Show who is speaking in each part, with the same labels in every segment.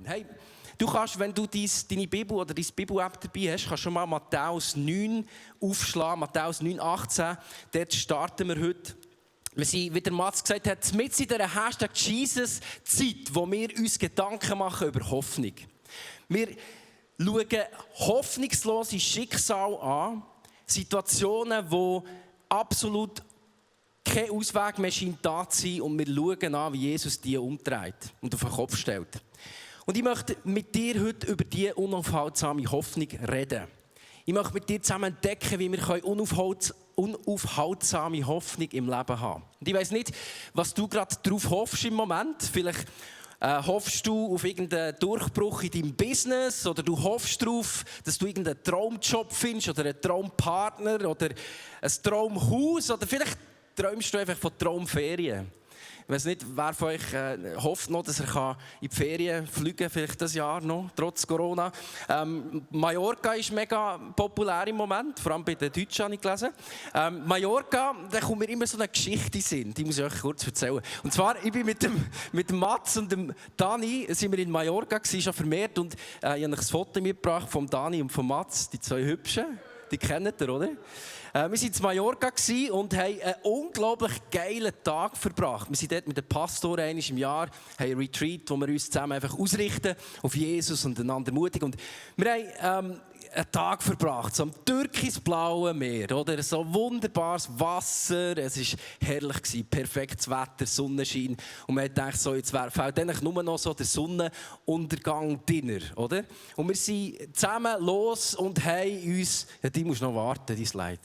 Speaker 1: Hey, du kannst, wenn du deine Bibel oder deine Bibel-App dabei hast, kannst du schon mal Matthäus 9 aufschlagen, Matthäus 9, 18. Dort starten wir heute. Wir sind, wie der Mats gesagt hat, mit in dieser Hashtag Jesus-Zeit, wo wir uns Gedanken machen über Hoffnung. Wir schauen hoffnungslose Schicksale an, Situationen, wo absolut kein Ausweg mehr scheint da zu sein, und wir schauen an, wie Jesus die umdreht und auf den Kopf stellt. Und ich möchte mit dir heute über diese unaufhaltsame Hoffnung reden. Ich möchte mit dir zusammen entdecken, wie wir unaufhaltsame Hoffnung im Leben haben. Und ich weiss nicht, was du gerade drauf hoffst im Moment. Vielleicht hoffst du auf irgendeinen Durchbruch in deinem Business, oder du hoffst darauf, dass du irgendeinen Traumjob findest oder einen Traumpartner oder ein Traumhaus, oder vielleicht träumst du einfach von Traumferien. Ich weiss nicht, wer von euch hofft noch, dass er in die Ferien fliegen kann, vielleicht das Jahr noch, trotz Corona. Mallorca ist mega populär im Moment, vor allem bei den Deutschen habe ich gelesen. Mallorca, da kommt mir immer so eine Geschichte in den Sinn, die muss ich euch kurz erzählen. Und zwar, ich bin mit dem Mats und dem Dani, sind wir in Mallorca gewesen, schon vermehrt, und ich habe euch ein Foto mitgebracht vom Dani und vom Mats, die zwei Hübschen, die kennt ihr, oder? Wir waren in Mallorca und haben einen unglaublich geilen Tag verbracht. Wir sind dort mit den Pastoren einmal im Jahr, haben einen Retreat, wo wir uns zusammen einfach ausrichten auf Jesus und einander mutigen. Und wir haben einen Tag verbracht, so am türkisblauen Meer, oder? So wunderbares Wasser, es war herrlich, perfektes Wetter, Sonnenschein. Und man hat gedacht, so, jetzt fällt eigentlich nur noch so der Sonnenuntergang drin, oder? Und wir sind zusammen los und haben uns... Ja, die musst noch warten, die Slide.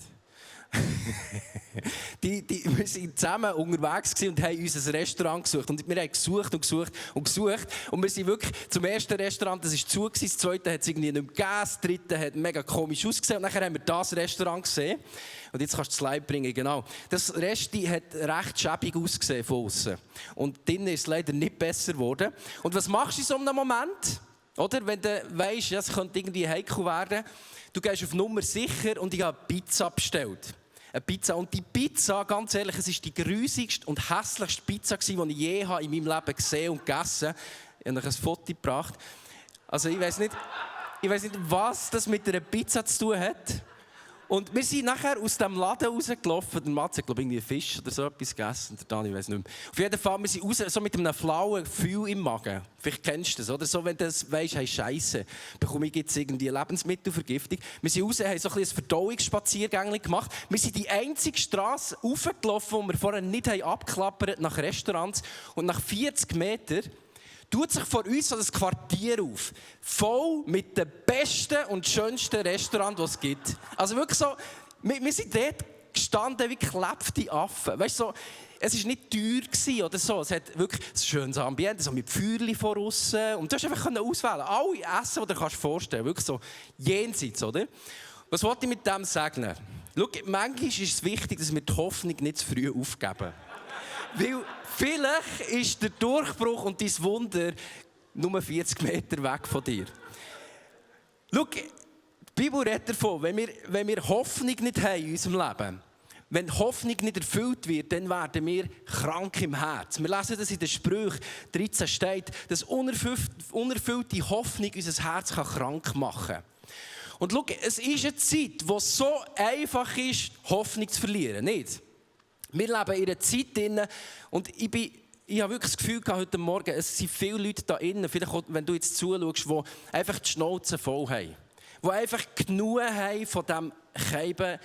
Speaker 1: Wir sind zusammen unterwegs und haben uns ein Restaurant gesucht. Und wir haben gesucht. Und wir sind wirklich zum ersten Restaurant, das war zu, das zweite hat es irgendwie nicht mehr gegeben, das dritte hat mega komisch ausgesehen. Und nachher haben wir das Restaurant gesehen. Und jetzt kannst du das Slide bringen, genau. Das Resti hat recht schäbig ausgesehen von außen. Und drinnen ist es leider nicht besser geworden. Und was machst du in so einem Moment? Oder? Wenn du weisst, es könnte irgendwie heikel werden. Du gehst auf Nummer sicher, und ich habe Pizza bestellt. Eine Pizza. Und die Pizza, ganz ehrlich, es war die grusigste und hässlichste Pizza, die ich je in meinem Leben gesehen und gegessen habe. Ich habe euch ein Foto gebracht. Also ich weiss nicht, was das mit einer Pizza zu tun hat. Und wir sind nachher aus dem Laden rausgelaufen. Der Mats hat, glaube ich, irgendwie Fisch oder so etwas gegessen. Der Dani, ich weiss nicht mehr. Auf jeden Fall, wir sind raus, so mit einem flauen Gefühl im Magen. Vielleicht kennst du das, oder? So, wenn du das weisst, hey, Scheisse, bekomme ich jetzt irgendwie Lebensmittelvergiftung. Wir sind raus, haben so ein Verdauungsspaziergänge gemacht. Wir sind die einzige Strasse raufgelaufen, die wir vorher nicht abgeklappert nach Restaurants. Und nach 40 Metern tut sich vor uns so das Quartier auf. Voll mit den besten und schönsten Restaurants, die es gibt. Also wirklich so, wir sind dort gestanden wie geklebte Affen. Weißt du, so, es war nicht teuer oder so. Es hat wirklich ein schönes Ambiente, so mit Feuerchen von aussen. Und du hast einfach auswählen. Alle Essen, die du dir vorstellen kannst. Wirklich so jenseits, oder? Was wollte ich mit dem sagen? Schau, manchmal ist es wichtig, dass wir die Hoffnung nicht zu früh aufgeben. Weil vielleicht ist der Durchbruch und dein Wunder nur 40 Meter weg von dir. Schau, die Bibel redet davon, wenn wir Hoffnung nicht haben in unserem Leben, wenn Hoffnung nicht erfüllt wird, dann werden wir krank im Herz. Wir lesen das in den Sprüchen 13 steht, dass unerfüllte Hoffnung unser Herz krank machen kann. Und schau, es ist eine Zeit, wo es so einfach ist, Hoffnung zu verlieren, nicht? Wir leben in einer Zeit drin, und ich habe wirklich das Gefühl gehabt, heute Morgen, es sind viele Leute da drinnen, vielleicht auch, wenn du jetzt zuschaust, die einfach die Schnauze voll haben. Die einfach genug haben von diesem Keiben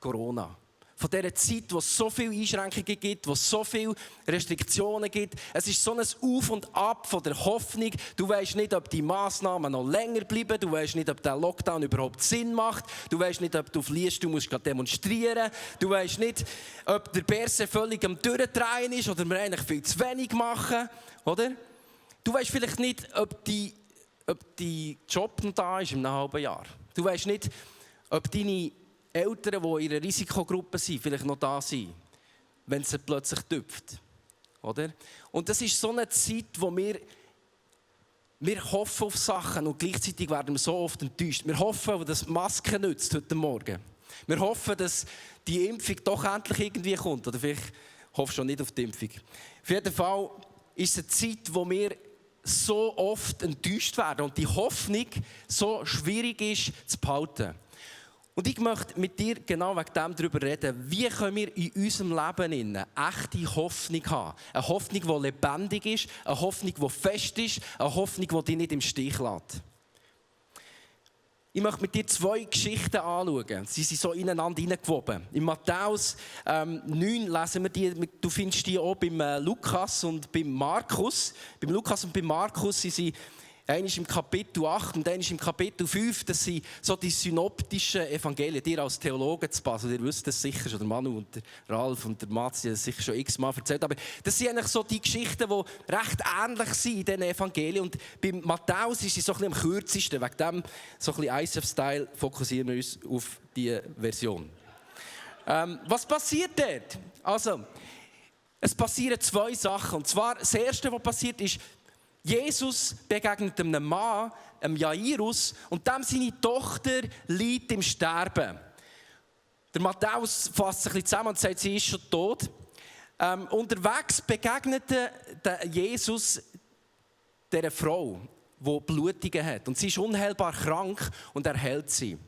Speaker 1: Corona. Von dieser Zeit, wo es so viele Einschränkungen gibt, wo es so viele Restriktionen gibt. Es ist so ein Auf und Ab von der Hoffnung. Du weisst nicht, ob die Massnahmen noch länger bleiben. Du weisst nicht, ob der Lockdown überhaupt Sinn macht. Du weisst nicht, ob du fliehst, du musst demonstrieren. Du weisst nicht, ob der Berse völlig am Durchdrehen ist oder wir eigentlich viel zu wenig machen. Oder? Du weisst vielleicht nicht, ob dein Job noch da ist in einem halben Jahr. Du weisst nicht, ob deine Eltern, die in einer Risikogruppe sind, vielleicht noch da sind, wenn es plötzlich tüpft. Oder? Und das ist so eine Zeit, wo wir hoffen auf Sachen und gleichzeitig werden wir so oft enttäuscht. Wir hoffen, dass die Maske nützt heute Morgen. Wir hoffen, dass die Impfung doch endlich irgendwie kommt. Oder vielleicht hoffst du schon nicht auf die Impfung. Auf jeden Fall ist es eine Zeit, wo wir so oft enttäuscht werden und die Hoffnung so schwierig ist zu behalten. Und ich möchte mit dir genau wegen dem darüber reden, wie können wir in unserem Leben echte Hoffnung haben. Eine Hoffnung, die lebendig ist, eine Hoffnung, die fest ist, eine Hoffnung, die dich nicht im Stich lässt. Ich möchte mit dir 2 Geschichten anschauen. Sie sind so ineinander hineingewoben. In Matthäus 9 lesen wir die, du findest die auch beim Lukas und beim Markus. Beim Lukas und beim Markus sind sie einer ist im Kapitel 8 und einer ist im Kapitel 5. Das sind so die synoptischen Evangelien. Ihr als Theologen zu Basel, ihr wisst das sicher schon, der Manu und der Ralf und der Mats, die haben das sicher schon x-mal erzählt. Aber das sind eigentlich so die Geschichten, die recht ähnlich sind in diesen Evangelien. Und beim Matthäus ist sie so ein bisschen am kürzesten. Wegen dem, so ein bisschen ISF-Style, fokussieren wir uns auf diese Version. Was passiert dort? Also, es passieren 2 Sachen. Und zwar, das Erste, was passiert, ist, Jesus begegnet einem Mann, einem Jairus, und dem seine Tochter liegt im Sterben. Der Matthäus fasst sich ein bisschen zusammen und sagt, sie ist schon tot. Unterwegs begegnete Jesus dieser Frau, die Blutungen hat. Und sie ist unheilbar krank und er heilt sie.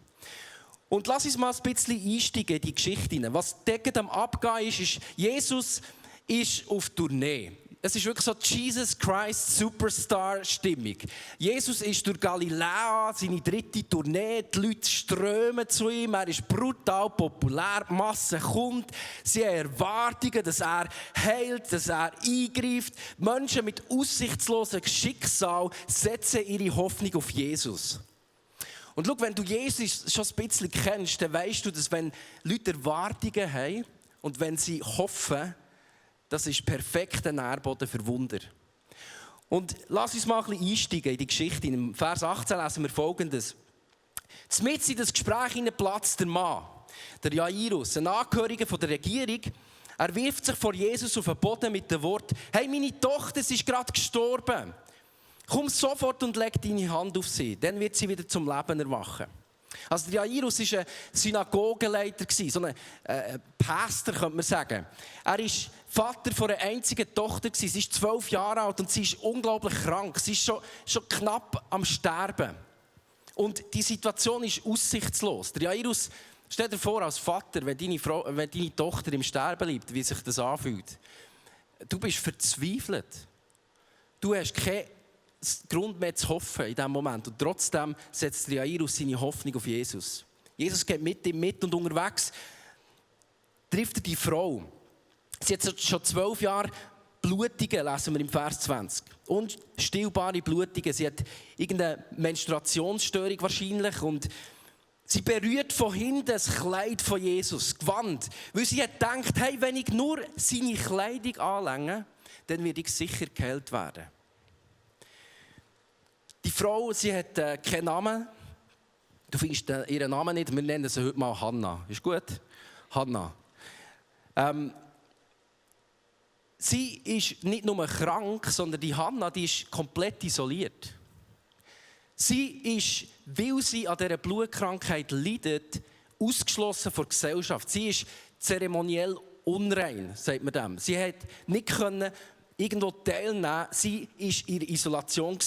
Speaker 1: Und lass uns mal ein bisschen einsteigen in die Geschichte hinein. Was dort am Abgehen ist, Jesus ist auf Tournee. Es ist wirklich so Jesus Christ Superstar-Stimmung. Jesus ist durch Galiläa, seine 3. Tournee, die Leute strömen zu ihm, er ist brutal populär, die Masse kommt, sie haben Erwartungen, dass er heilt, dass er eingreift. Menschen mit aussichtslosem Schicksal setzen ihre Hoffnung auf Jesus. Und schau, wenn du Jesus schon ein bisschen kennst, dann weißt du, dass wenn Leute Erwartungen haben und wenn sie hoffen, das ist perfekter Nährboden für Wunder. Und lass uns mal ein bisschen einsteigen in die Geschichte. Im Vers 18 lesen wir Folgendes. Mitten in das Gespräch platzt der Mann, der Jairus, ein Angehöriger der Regierung. Er wirft sich vor Jesus auf den Boden mit dem Wort: «Hey, meine Tochter, sie ist gerade gestorben. Komm sofort und leg deine Hand auf sie, dann wird sie wieder zum Leben erwachen.» Also der Jairus war ein Synagogenleiter, so ein Pastor, könnte man sagen. Er war Vater von einer einzigen Tochter, sie ist 12 Jahre alt und sie ist unglaublich krank. Sie ist schon knapp am Sterben. Und die Situation ist aussichtslos. Der Jairus, stell dir vor, als Vater, wenn deine Tochter im Sterben liegt, wie sich das anfühlt. Du bist verzweifelt. Du hast keinen Grund mehr zu hoffen in diesem Moment. Und trotzdem setzt Jairus seine Hoffnung auf Jesus. Jesus geht mit ihm mit und unterwegs trifft er die Frau. Sie hat schon 12 Jahre Blutungen, lesen wir im Vers 20. Unstillbare Blutungen. Sie hat irgendeine Menstruationsstörung wahrscheinlich und sie berührt von hinten das Kleid von Jesus, das Gewand. Weil sie hat gedacht, hey, wenn ich nur seine Kleidung anlänge, dann werde ich sicher geheilt werden. Die Frau, sie hat keinen Namen. Du findest ihren Namen nicht. Wir nennen sie heute mal Hannah. Ist gut? Hannah. Sie ist nicht nur krank, sondern die Hannah, die ist komplett isoliert. Sie ist, weil sie an dieser Blutkrankheit leidet, ausgeschlossen von der Gesellschaft. Sie ist zeremoniell unrein, sagt man dem. Sie hat nicht können irgendwo teilnehmen. Sie war in der Isolation.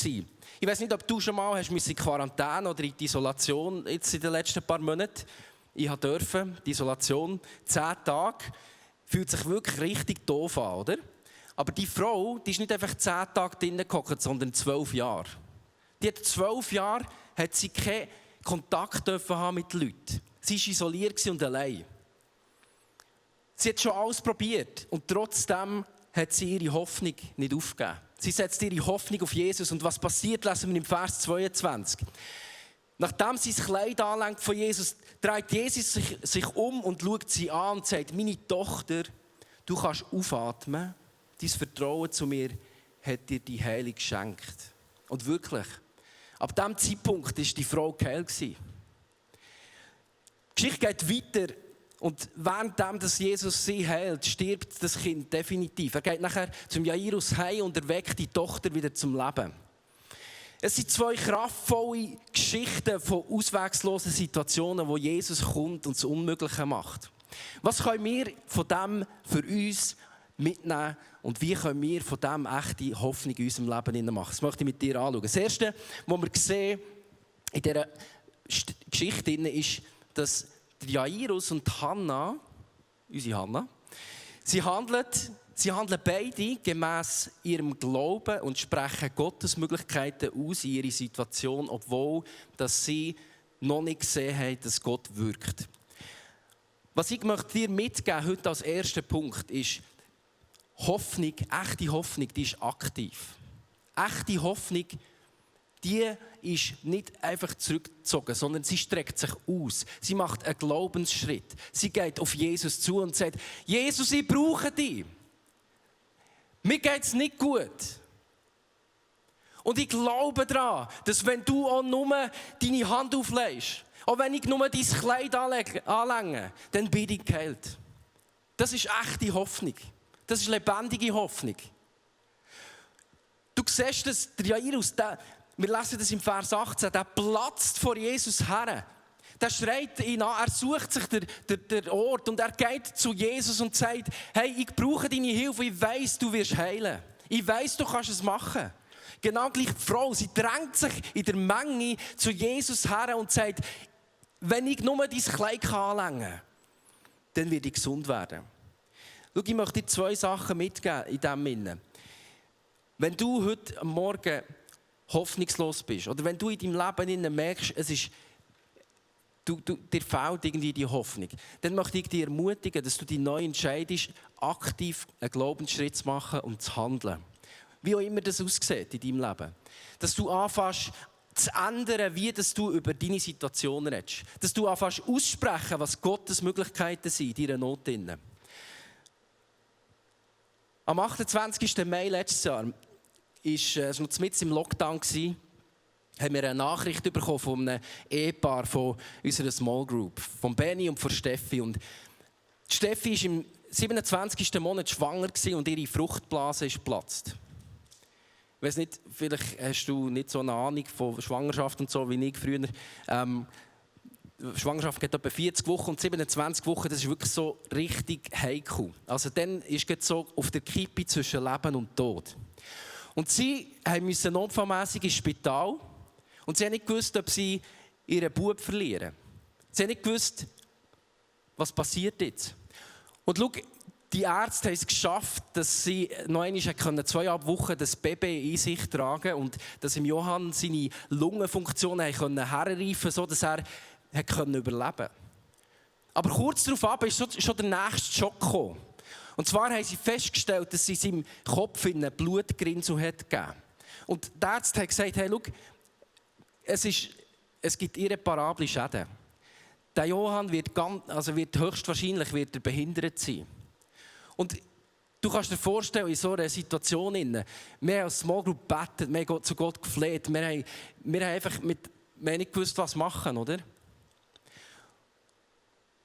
Speaker 1: Ich weiss nicht, ob du schon mal in Quarantäne oder in die Isolation jetzt in den letzten paar Monaten. Ich durfte die Isolation 10 Tage. Fühlt sich wirklich richtig doof an, oder? Aber die Frau, die ist nicht einfach 10 Tage drinnen gehockt, sondern 12 Jahre. Die hat 12 Jahre hat sie keinen Kontakt haben mit Leuten. Sie war isoliert und allein. Sie hat schon alles probiert und trotzdem hat sie ihre Hoffnung nicht aufgegeben. Sie setzt ihre Hoffnung auf Jesus. Und was passiert, lesen wir im Vers 22. Nachdem sie das Kleid anlenkt von Jesus, dreht Jesus sich um und schaut sie an und sagt: «Meine Tochter, du kannst aufatmen. Dein Vertrauen zu mir hat dir die Heilung geschenkt.» Und wirklich, ab diesem Zeitpunkt war die Frau geheilt. Die Geschichte geht weiter. Und währenddem, dass Jesus sie heilt, stirbt das Kind definitiv. Er geht nachher zum Jairus heim und erweckt die Tochter wieder zum Leben. Es sind 2 kraftvolle Geschichten von ausweglosen Situationen, wo Jesus kommt und das Unmögliche macht. Was können wir von dem für uns mitnehmen und wie können wir von dem echte Hoffnung in unserem Leben machen. Das möchte ich mit dir anschauen. Das Erste, was wir sehen in dieser Geschichte ist, dass Jairus und Hannah, unsere Hannah, sie handeln beide gemäss ihrem Glauben und sprechen Gottes Möglichkeiten aus in ihre Situation, obwohl dass sie noch nicht gesehen haben, dass Gott wirkt. Was ich möchte dir mitgeben heute als erster Punkt ist, Hoffnung, echte Hoffnung, die ist aktiv. Echte Hoffnung, die ist nicht einfach zurückgezogen, sondern sie streckt sich aus. Sie macht einen Glaubensschritt. Sie geht auf Jesus zu und sagt, Jesus, ich brauche dich. Mir geht es nicht gut. Und ich glaube daran, dass wenn du auch nur deine Hand auflegst, auch wenn ich nur dein Kleid anlänge, dann bin ich geheilt. Das ist echte Hoffnung. Das ist lebendige Hoffnung. Du siehst, dass der Jairus, wir lesen das im Vers 18, der platzt vor Jesus her. Der schreit ihn an, er sucht sich den Ort und er geht zu Jesus und sagt, hey, ich brauche deine Hilfe, ich weiss, du wirst heilen. Ich weiss, du kannst es machen. Genau gleich die Frau, sie drängt sich in der Menge zu Jesus her und sagt, wenn ich nur dein Kleid anlängen kann, dann werde ich gesund werden. Schau, ich möchte dir 2 Sachen mitgeben in diesem Sinne. Wenn du heute am Morgen hoffnungslos bist oder wenn du in deinem Leben merkst, dir fehlt irgendwie die Hoffnung, dann möchte ich dich ermutigen, dass du dich neu entscheidest, aktiv einen Glaubensschritt zu machen und zu handeln. Wie auch immer das aussieht in deinem Leben. Dass du anfängst zu ändern, wie dass du über deine Situation redest. Dass du anfängst aussprechen, was Gottes Möglichkeiten sind in deiner Not. Am 28. Mai letztes Jahr war es noch mitten im Lockdown, haben wir eine Nachricht bekommen von einem Ehepaar von unserer Small Group, von Benny und von Steffi. Und Steffi war im 27. Monat schwanger und ihre Fruchtblase ist geplatzt. Ich weiss nicht, vielleicht hast du nicht so eine Ahnung von Schwangerschaft und so wie ich früher. Schwangerschaft geht etwa 40 Wochen und 27 Wochen, das ist wirklich so richtig heikel. Also dann ist es so auf der Kippe zwischen Leben und Tod. Und sie mussten notfallmässig ins Spital und sie haben nicht gewusst, ob sie ihren Bub verlieren. Sie haben nicht gewusst, was passiert jetzt. Und schau, die Ärzte haben es geschafft, dass sie noch einmal 2,5 Wochen das Baby in sich tragen und dass im Johann seine Lungenfunktionen herreifen konnten, sodass er überleben konnte. Aber kurz darauf ist schon der nächste Schock gekommen. Und zwar haben sie festgestellt, dass sie seinem Kopf in eine Blutgerinnsel gegeben. Und der Arzt hat gesagt, hey, schau, es gibt irreparable Schäden. Der Johann wird höchstwahrscheinlich behindert sein. Und du kannst dir vorstellen, in so einer Situation, wir haben als Small Group gebetet, wir haben zu Gott gefleht, wir haben nicht gewusst, was machen, oder?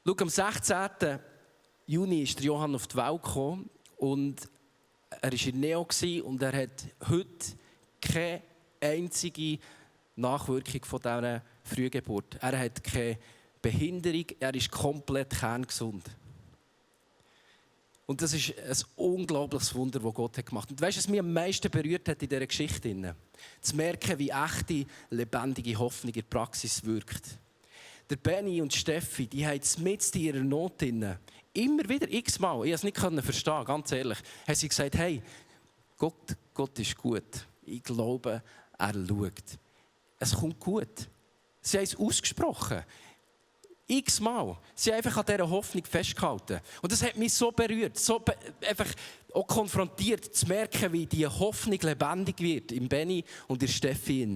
Speaker 1: Schau, am 16. Juni ist der Johann auf die Welt gekommen und er war in Neo und er hat heute keine einzige Nachwirkung von dieser Frühgeburt. Er hat keine Behinderung, er ist komplett kerngesund. Und das ist ein unglaubliches Wunder, das Gott gemacht hat. Und weißt du, was mich am meisten berührt hat in dieser Geschichte? Zu merken, wie echte, lebendige Hoffnung in der Praxis wirkt. Der Benny und Steffi, die haben mit in ihrer Not immer wieder x-mal, ich konnte es nicht verstehen, ganz ehrlich, haben sie gesagt, hey, Gott ist gut. Ich glaube, er schaut. Es kommt gut. Sie haben es ausgesprochen. X-mal. Sie haben einfach an dieser Hoffnung festgehalten. Und das hat mich so berührt, einfach auch konfrontiert, zu merken, wie diese Hoffnung lebendig wird im Benny und in Steffi.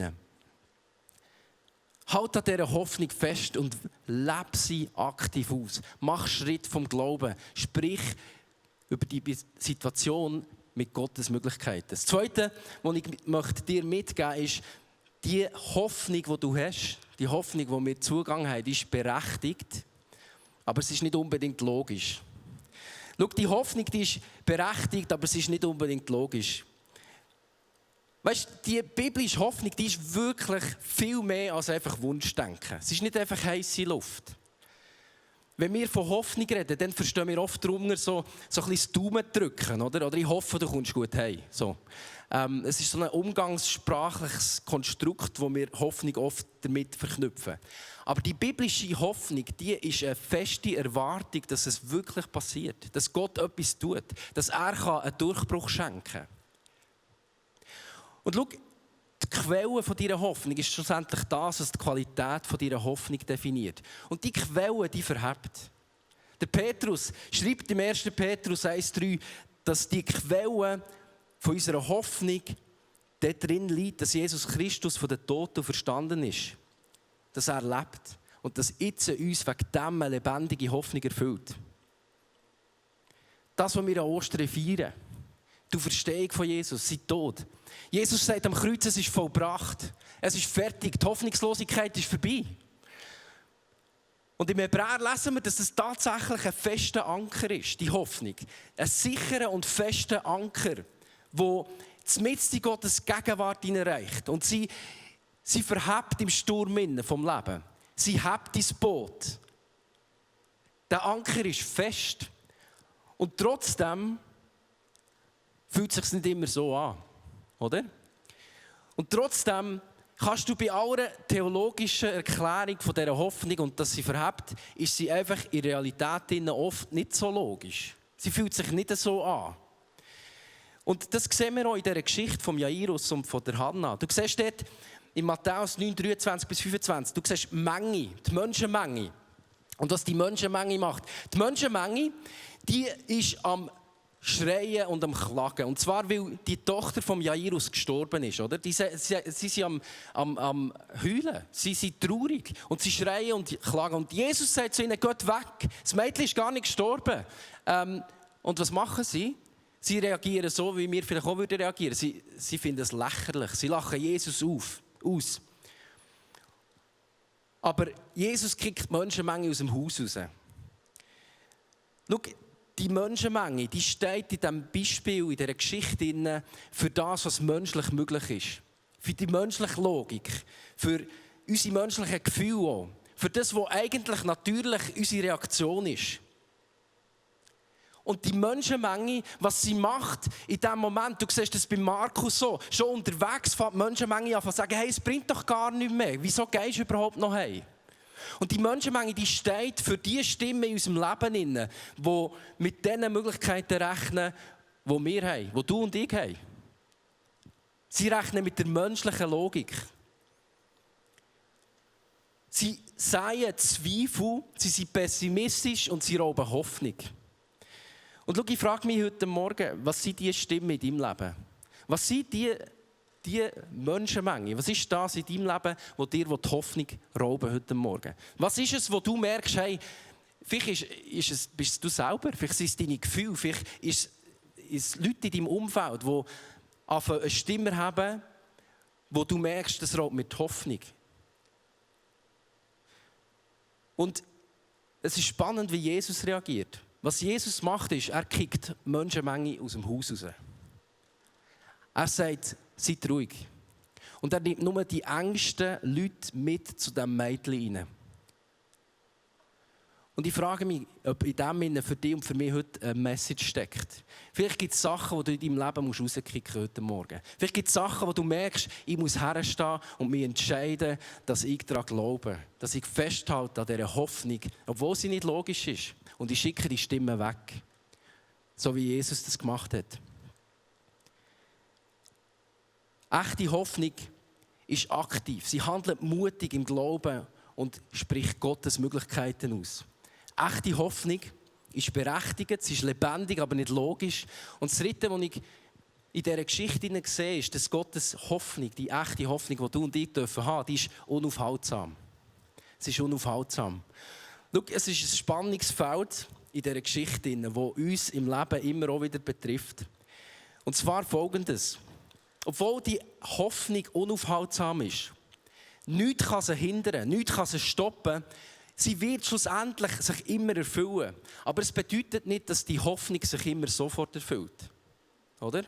Speaker 1: Halt an dieser Hoffnung fest und lebe sie aktiv aus. Mach Schritt vom Glauben. Sprich über die Situation mit Gottes Möglichkeiten. Das Zweite, was ich dir mitgeben möchte, ist, die Hoffnung, die du hast, die Hoffnung, die wir Zugang haben, ist berechtigt, aber es ist nicht unbedingt logisch. Schau, die Hoffnung, die ist berechtigt, aber es ist nicht unbedingt logisch. Weißt du, die biblische Hoffnung, die ist wirklich viel mehr als einfach Wunschdenken. Es ist nicht einfach heisse Luft. wenn wir von Hoffnung reden, dann verstehen wir oft darunter so ein bisschen das Daumen drücken, oder ich hoffe, du kommst gut heim. So. Es ist so ein umgangssprachliches Konstrukt, wo wir Hoffnung oft damit verknüpfen. Aber die biblische Hoffnung, die ist eine feste Erwartung, dass es wirklich passiert, dass Gott etwas tut, dass er einen Durchbruch schenken kann. Und schau, die Quelle von dieser Hoffnung ist schlussendlich das, was die Qualität von dieser Hoffnung definiert. Und die Quelle, die verhebt. Der Petrus schreibt im 1. Petrus 1,3, dass die Quelle von unserer Hoffnung dort drin liegt, dass Jesus Christus von den Toten verstanden ist. Dass er lebt. Und dass jetzt uns wegen dem eine lebendige Hoffnung erfüllt. Das, was wir an Ostern feiern, die Auferstehung von Jesus, sein Tod. Jesus sagt am Kreuz, es ist vollbracht. Es ist fertig. Die Hoffnungslosigkeit ist vorbei. Und im Hebräer lesen wir, dass es tatsächlich ein fester Anker ist, die Hoffnung. Ein sicherer und fester Anker, wo mitten in Gottes Gegenwart hineinreicht. Und sie verhebt im Sturm vom Leben. Sie hebt ins Boot. Der Anker ist fest. Und trotzdem fühlt es sich nicht immer so an, oder? Und trotzdem kannst du bei aller theologischen Erklärung von dieser Hoffnung und dass sie verhebt, ist sie einfach in Realität oft nicht so logisch. Sie fühlt sich nicht so an. Und das sehen wir auch in dieser Geschichte von Jairus und von der Hanna. Du siehst dort in Matthäus 9, 23 bis 25, du siehst Menge, die Menschenmenge. Und was die Menschenmenge macht. Die Menschenmenge, die ist am Schreien und am Klagen. Und zwar, weil die Tochter von Jairus gestorben ist. Oder? Sie sind am Heulen. Sie sind traurig. Und sie schreien und klagen. Und Jesus sagt zu ihnen, geht weg. Das Mädchen ist gar nicht gestorben. Und was machen sie? Sie reagieren so, wie wir vielleicht auch reagieren würden. Sie finden es lächerlich. Sie lachen Jesus aus. Aber Jesus kickt die Menschenmenge aus dem Haus raus. Schau, die Menschenmenge, die steht in diesem Beispiel, in dieser Geschichte für das, was menschlich möglich ist. Für die menschliche Logik, für unsere menschlichen Gefühle auch. Für das, was eigentlich natürlich unsere Reaktion ist. Und die Menschenmenge, was sie macht in diesem Moment, du siehst das bei Markus so, schon unterwegs fängt die Menschenmenge an zu sagen, hey, es bringt doch gar nichts mehr. Wieso gehst du überhaupt noch heim? Und die Menschenmenge, die steht für die Stimme in unserem Leben, die mit den Möglichkeiten rechnen, die wir haben, die du und ich haben. Sie rechnen mit der menschlichen Logik. Sie säen Zweifel, sie sind pessimistisch und sie rauben Hoffnung. Und schau, ich frage mich heute Morgen, was sind diese Stimmen in deinem Leben? Was sind die Menschenmenge? Was ist das in deinem Leben, wo dir die Hoffnung rauben heute Morgen? Was ist es, wo du merkst, hey, vielleicht bist es du selber, vielleicht sind es deine Gefühle, vielleicht ist es Leute in deinem Umfeld, die eine Stimme haben, wo du merkst, das raubt mir die Hoffnung. Und es ist spannend, wie Jesus reagiert. Was Jesus macht, ist, er kickt die Menschenmenge aus dem Haus raus. Er sagt, seid ruhig. Und er nimmt nur die engsten Leute mit zu diesem Mädchen rein. Und ich frage mich, ob in dem für dich und für mich heute eine Message steckt. Vielleicht gibt es Sachen, die du in deinem Leben rauskicken musst heute Morgen. Vielleicht gibt es Sachen, wo du merkst, ich muss herstehen und mich entscheiden, dass ich daran glaube. Dass ich festhalte an dieser Hoffnung, obwohl sie nicht logisch ist. Und ich schicke die Stimme weg. So wie Jesus das gemacht hat. Echte Hoffnung ist aktiv. Sie handelt mutig im Glauben und spricht Gottes Möglichkeiten aus. Echte Hoffnung ist berechtigt, sie ist lebendig, aber nicht logisch. Und das Dritte, was ich in dieser Geschichte sehe, ist, dass Gottes Hoffnung, die echte Hoffnung, die du und ich haben dürfen, die ist unaufhaltsam. Sie ist unaufhaltsam. Schau, es ist ein Spannungsfeld in dieser Geschichte, das uns im Leben immer auch wieder betrifft. Und zwar Folgendes. Obwohl die Hoffnung unaufhaltsam ist, nichts kann sie hindern, nichts kann sie stoppen, sie wird schlussendlich sich immer erfüllen. Aber es bedeutet nicht, dass die Hoffnung sich immer sofort erfüllt. Oder?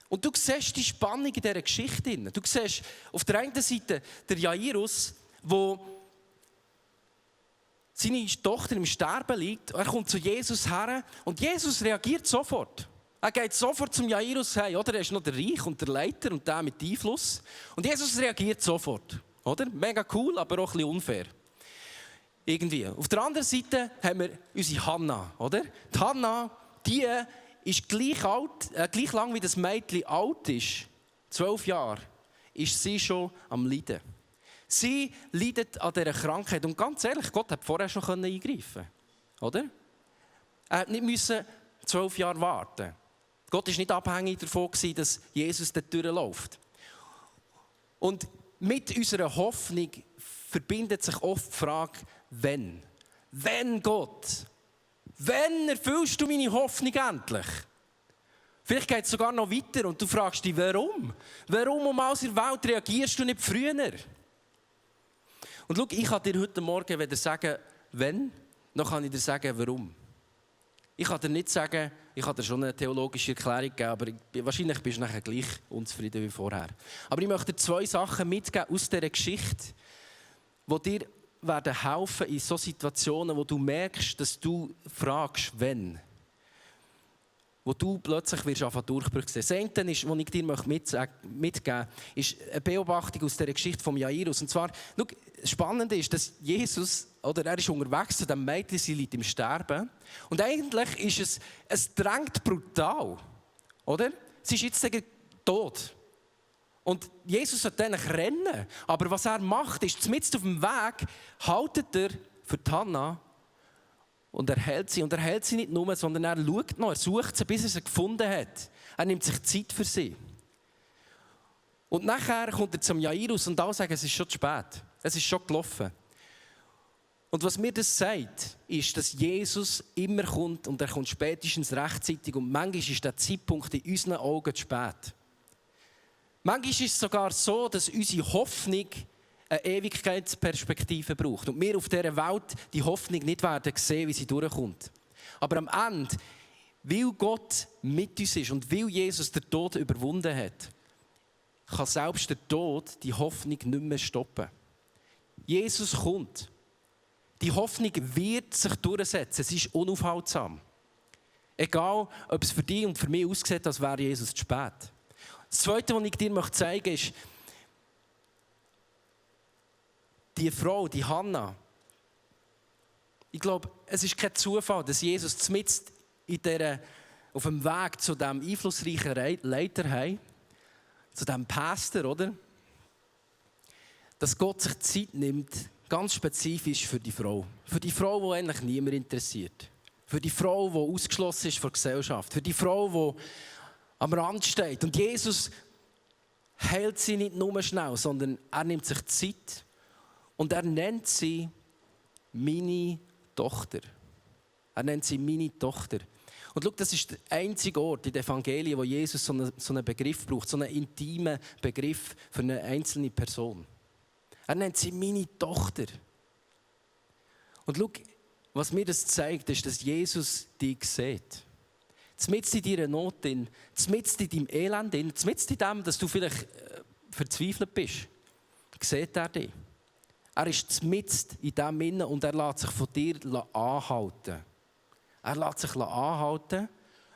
Speaker 1: Und du siehst die Spannung in dieser Geschichte. Du siehst auf der einen Seite der Jairus, der seine Tochter im Sterben liegt. Er kommt zu Jesus her und Jesus reagiert sofort. Er geht sofort zum Jairus hey, oder? Er ist noch der Reich und der Leiter und der mit Einfluss. Und Jesus reagiert sofort. Oder? Mega cool, aber auch ein bisschen unfair. Irgendwie. Auf der anderen Seite haben wir unsere Hannah. Oder? Die Hannah, die ist gleich lang wie das Mädchen alt ist, 12 Jahre, ist sie schon am Leiden. Sie leidet an dieser Krankheit. Und ganz ehrlich, Gott hat vorher schon eingreifen können. Oder? Er musste nicht 12 Jahre warten. Gott war nicht abhängig davon, dass Jesus dort durchläuft. Und mit unserer Hoffnung verbindet sich oft die Frage, wenn? Wenn Gott? Wenn erfüllst du meine Hoffnung endlich? Vielleicht geht es sogar noch weiter und du fragst dich, warum? Warum um alles in der Welt reagierst du nicht früher? Und schau, ich kann dir heute Morgen weder sagen, wenn, noch kann ich dir sagen, warum. Ich kann dir nicht sagen, ich kann dir schon eine theologische Erklärung geben, aber wahrscheinlich bist du nachher gleich unzufrieden wie vorher. Aber ich möchte dir 2 Sachen mitgeben aus dieser Geschichte, die dir werden helfen in solchen Situationen, wo du merkst, dass du fragst, wenn. Wo du plötzlich wirst anfangen Durchbruch sehen. Das eine ist, was ich dir mitgeben möchte, ist eine Beobachtung aus der Geschichte von Jairus. Und zwar, schau, das Spannende ist, dass Jesus, oder er ist unterwegs zu dem Mädchen, sie liegt im Sterben. Und eigentlich ist es drängt brutal, oder? Sie ist jetzt tot. Und Jesus sollte eigentlich rennen. Aber was er macht, ist, mitten auf dem Weg haltet er für die Hannah und er hält sie. Und er hält sie nicht nur, sondern er schaut noch, er sucht sie, bis er sie gefunden hat. Er nimmt sich Zeit für sie. Und nachher kommt er zum Jairus und alle sagen, es ist schon zu spät. Es ist schon gelaufen. Und was mir das sagt, ist, dass Jesus immer kommt und er kommt spätestens rechtzeitig. Und manchmal ist der Zeitpunkt in unseren Augen zu spät. Manchmal ist es sogar so, dass unsere Hoffnung eine Ewigkeitsperspektive braucht. Und wir auf dieser Welt die Hoffnung nicht werden sehen, wie sie durchkommt. Aber am Ende, weil Gott mit uns ist und weil Jesus den Tod überwunden hat, kann selbst der Tod die Hoffnung nicht mehr stoppen. Jesus kommt. Die Hoffnung wird sich durchsetzen. Es ist unaufhaltsam. Egal, ob es für dich und für mich aussieht, als wäre Jesus zu spät. Das Zweite, was ich dir zeigen möchte, ist, die Frau, die Hannah. Ich glaube, es ist kein Zufall, dass Jesus mitten auf dem Weg zu diesem einflussreichen Leiter, zu diesem Pastor, oder? Dass Gott sich Zeit nimmt, ganz spezifisch für die Frau. Für die Frau, die eigentlich niemand interessiert. Für die Frau, die ausgeschlossen ist von der Gesellschaft. Für die Frau, die am Rand steht. Und Jesus heilt sie nicht nur schnell, sondern er nimmt sich Zeit und er nennt sie meine Tochter. Er nennt sie meine Tochter. Und schau, das ist der einzige Ort in den Evangelien, wo Jesus so einen Begriff braucht, so einen intimen Begriff für eine einzelne Person. Er nennt sie meine Tochter. Und schau, was mir das zeigt, ist, dass Jesus dich sieht. Mitten in deiner Not, mitten in deinem Elend, mitten in dem, dass du vielleicht verzweifelt bist, sieht er dich. Er ist mitten in dem Innen und er lässt sich von dir anhalten. Er lässt sich anhalten,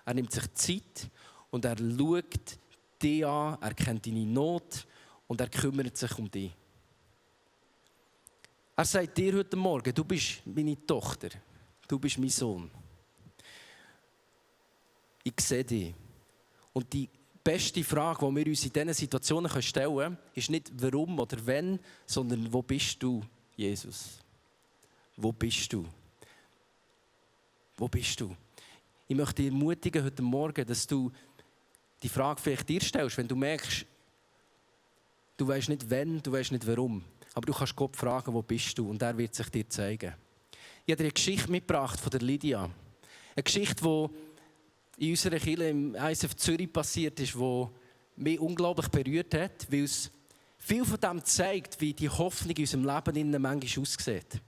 Speaker 1: er nimmt sich Zeit und er schaut dich an, er kennt deine Not und er kümmert sich um dich. Er sagt dir heute Morgen, du bist meine Tochter, du bist mein Sohn. Ich sehe dich. Und die beste Frage, die wir uns in diesen Situationen stellen können, ist nicht warum oder wenn, sondern wo bist du, Jesus? Wo bist du? Wo bist du? Ich möchte dich ermutigen heute Morgen, dass du die Frage vielleicht dir stellst, wenn du merkst, du weißt nicht wenn, du weißt nicht warum. Aber du kannst Gott fragen, wo bist du? Und er wird sich dir zeigen. Ich habe dir eine Geschichte mitgebracht von der Lydia. Eine Geschichte, die in unserer Kirche im ISF Zürich passiert ist, die mich unglaublich berührt hat, weil es viel von dem zeigt, wie die Hoffnung in unserem Leben manchmal aussieht.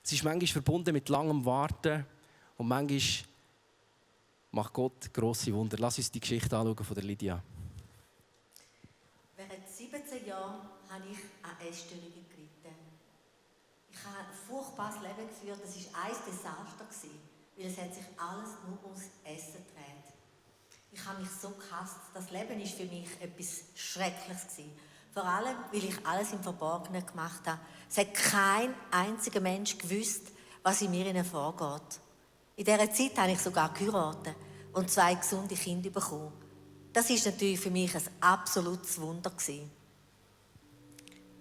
Speaker 1: Es ist manchmal verbunden mit langem Warten und manchmal macht Gott grosse Wunder. Lass uns die Geschichte anschauen von der Lydia.
Speaker 2: Während 17 Jahren habe ich an Essstörungen gelitten. Ich habe ein furchtbares Leben geführt, das war ein Desaster, weil es hat sich alles nur ums Essen gedreht. Ich habe mich so gehasst. Das Leben war für mich etwas Schreckliches. Vor allem, weil ich alles im Verborgenen gemacht habe. Es hat kein einziger Mensch gewusst, was in mir vorgeht. In dieser Zeit habe ich sogar geheiratet und 2 gesunde Kinder bekommen. Das war natürlich für mich ein absolutes Wunder.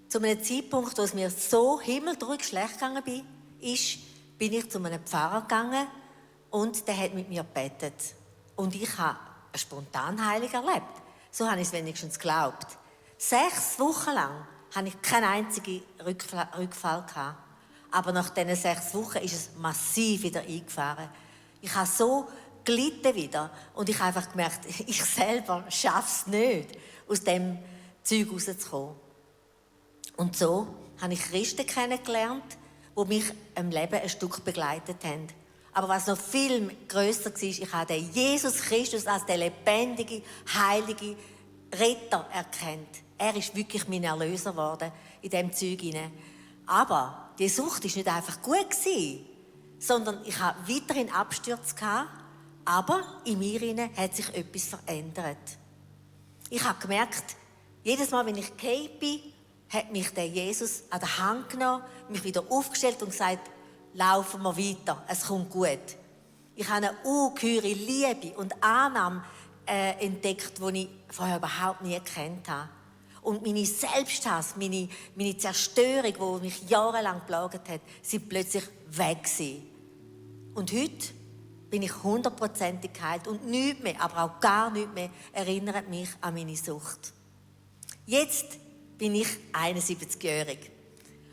Speaker 2: Zu einem Zeitpunkt, wo es mir so himmeldurch schlecht gegangen ist, bin ich zu einem Pfarrer gegangen und der hat mit mir gebetet. Und ich habe eine Spontanheilung erlebt. So habe ich es wenigstens geglaubt. 6 Wochen lang hatte ich keinen einzigen Rückfall gehabt. Aber nach diesen 6 Wochen ist es massiv wieder eingefahren. Ich habe so gelitten wieder und ich habe einfach gemerkt, ich selber schaffe es nicht, aus diesem Zeug rauszukommen. Und so habe ich Christen kennengelernt, die mich im Leben ein Stück begleitet haben. Aber was noch viel grösser war, ich habe den Jesus Christus als den lebendigen, heiligen Retter erkannt. Er ist wirklich mein Erlöser geworden in diesem Zeug hinein. Aber die Sucht war nicht einfach gut, sondern ich hatte weiterhin Abstürze gehabt, aber in mir hinein hat sich etwas verändert. Ich habe gemerkt, jedes Mal, wenn ich gefallen bin, hat mich der Jesus an der Hand genommen, mich wieder aufgestellt und gesagt, laufen wir weiter, es kommt gut. Ich habe eine ungeheure Liebe und Annahme entdeckt, die ich vorher überhaupt nie gekannt habe. Und meine Selbsthass, meine Zerstörung, die mich jahrelang geplagt hat, sind plötzlich weg gewesen. Und heute bin ich 100%ig geheilt und nichts mehr, aber auch gar nichts mehr erinnert mich an meine Sucht. Jetzt bin ich 71-jährig.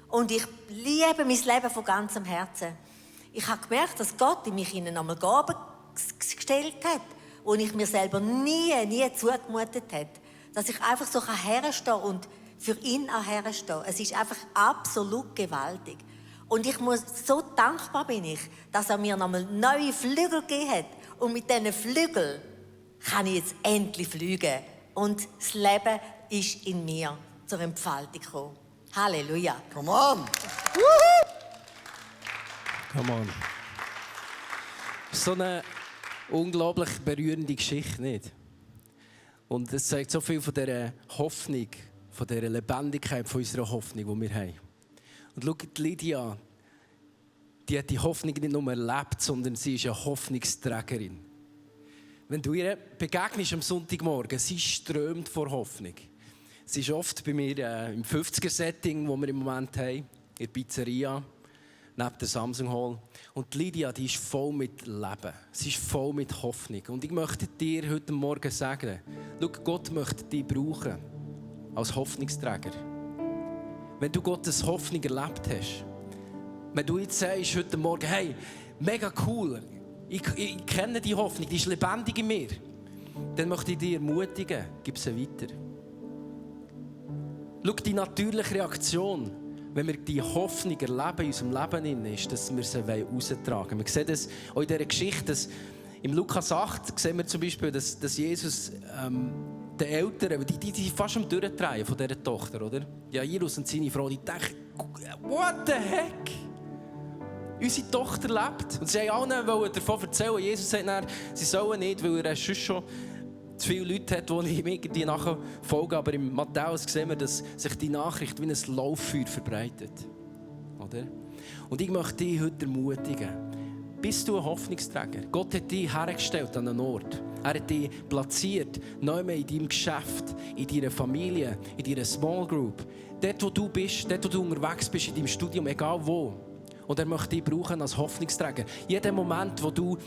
Speaker 2: Und ich liebe mein Leben von ganzem Herzen. Ich habe gemerkt, dass Gott in mich einmal Gaben gestellt hat, die ich mir selber nie zugemutet habe. Dass ich einfach so herstehen und für ihn auch herstehen. Es ist einfach absolut gewaltig. Und ich muss, so dankbar bin ich, dass er mir nochmal neue Flügel gegeben hat. Und mit diesen Flügeln kann ich jetzt endlich fliegen. Und das Leben ist in mir zur Entfaltung gekommen. Halleluja.
Speaker 3: Come on!
Speaker 1: Come on. So eine unglaublich berührende Geschichte, nicht? Und es zeigt so viel von dieser Hoffnung, von dieser Lebendigkeit von unserer Hoffnung, die wir haben. Und schau, die Lydia, die hat die Hoffnung nicht nur erlebt, sondern sie ist eine Hoffnungsträgerin. Wenn du ihr begegnest am Sonntagmorgen, sie strömt vor Hoffnung. Sie ist oft bei mir im 50er-Setting, das wir im Moment haben, in der Pizzeria, neben der Samsung Hall. Und die Lydia, die ist voll mit Leben. Sie ist voll mit Hoffnung. Und ich möchte dir heute Morgen sagen, schau, Gott möchte dich brauchen als Hoffnungsträger. Wenn du Gottes Hoffnung erlebt hast, wenn du jetzt sagst heute Morgen, hey, mega cool, ich kenne die Hoffnung, die ist lebendig in mir, dann möchte ich dich ermutigen, gib sie weiter. Schau, die natürliche Reaktion, wenn wir die Hoffnung erleben in unserem Leben, ist, dass wir sie raustragen wollen. Wir sehen das auch in dieser Geschichte, dass im Lukas 8 sehen wir zum Beispiel, dass Jesus den Eltern, die fast am Durchdrehen von dieser Tochter, oder? Jairus und seine Frau, die denken, what the heck? Unsere Tochter lebt. Und sie wollten allen davon erzählen. Jesus sagt dann, sie sollen nicht, weil er sonst schon zu viele Leute hat, die ihm irgendwie nachher folgen. Aber im Matthäus sehen wir, dass sich die Nachricht wie ein Lauffeuer verbreitet. Oder? Und ich möchte dich heute ermutigen. Bist du ein Hoffnungsträger? Gott hat dich hergestellt an einen Ort. Er hat dich platziert, neu mehr in deinem Geschäft, in deiner Familie, in deiner Small Group. Dort, wo du bist, dort, wo du unterwegs bist, in deinem Studium, egal wo. Und er möchte dich brauchen als Hoffnungsträger. Jeder Moment, wo du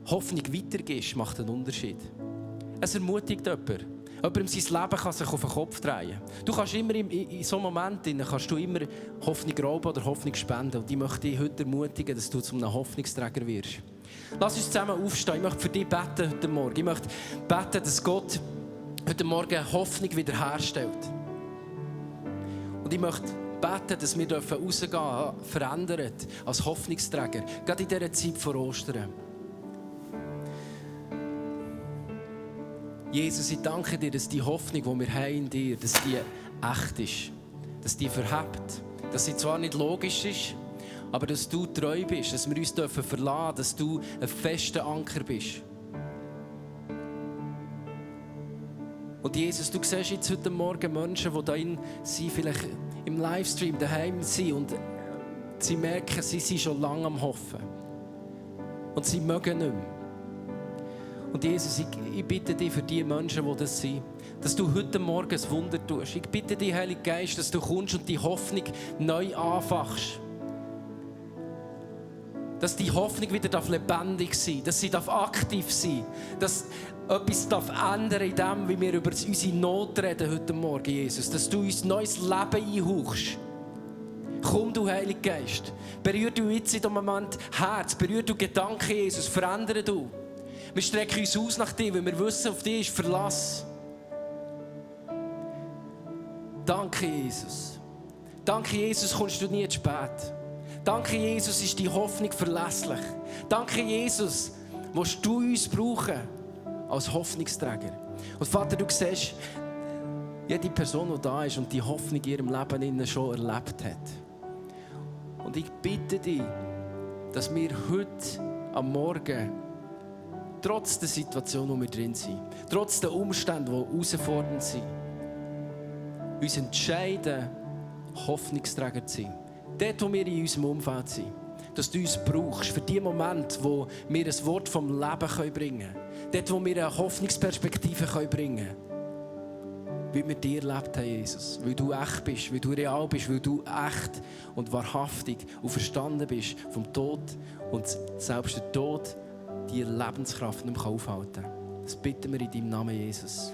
Speaker 1: Hoffnung weitergibst, macht einen Unterschied. Es ermutigt jemanden. Jemandem sein Leben kann sich auf den Kopf drehen. Du kannst immer in so einem Moment kannst du immer Hoffnung rauben oder Hoffnung spenden. Und ich möchte dich heute ermutigen, dass du zu einem Hoffnungsträger wirst. Lass uns zusammen aufstehen. Ich möchte für dich beten heute Morgen. Ich möchte beten, dass Gott heute Morgen Hoffnung wiederherstellt. Und ich möchte beten, dass wir rausgehen dürfen, verändert, als Hoffnungsträger. Gerade in dieser Zeit vor Ostern. Jesus, ich danke dir, dass die Hoffnung, die wir haben in dir, dass die echt ist. Dass die verhebt. dass sie zwar nicht logisch ist, aber dass du treu bist, dass wir uns verlassen dürfen, dass du ein fester Anker bist. Und Jesus, du siehst jetzt heute Morgen Menschen, die da sind, vielleicht im Livestream daheim sind und sie merken, sie sind schon lange am Hoffen. Und sie mögen nicht mehr. Und Jesus, ich bitte dich für die Menschen, die das sind, dass du heute Morgen ein Wunder tust. Ich bitte dich, Heiliger Geist, dass du kommst und die Hoffnung neu anfachst. Dass die Hoffnung wieder lebendig sein darf, dass sie aktiv sein darf, dass etwas ändern in dem, wie wir über unsere Not reden heute Morgen, Jesus. Dass du uns neues Leben einhauchst. Komm, du Heiliger Geist. Berühr du jetzt in diesem Moment Herz, berühr du Gedanken, Jesus. Verändere du. Wir strecken uns aus nach dir, weil wir wissen, auf dich ist Verlass. Danke, Jesus. Danke, Jesus, kommst du nie zu spät. Danke, Jesus, ist die Hoffnung verlässlich. Danke, Jesus, willst du uns brauchen als Hoffnungsträger. Und Vater, du siehst, jede Person, die da ist und die Hoffnung in ihrem Leben schon erlebt hat. Und ich bitte dich, dass wir heute am Morgen, trotz der Situation, in der wir drin sind, trotz der Umstände, die herausfordernd sind, uns entscheiden, Hoffnungsträger zu sein. Dort, wo wir in unserem Umfeld sind. Dass du uns brauchst für die Momente, wo wir ein Wort vom Leben bringen können. Dort, wo wir eine Hoffnungsperspektive bringen können. Wie wir dir erlebt haben, Jesus. Weil du echt bist, weil du real bist, weil du echt und wahrhaftig und verstanden bist vom Tod. Und selbst der Tod die Lebenskraft nicht mehr aufhalten kann. Das bitten wir in deinem Namen, Jesus.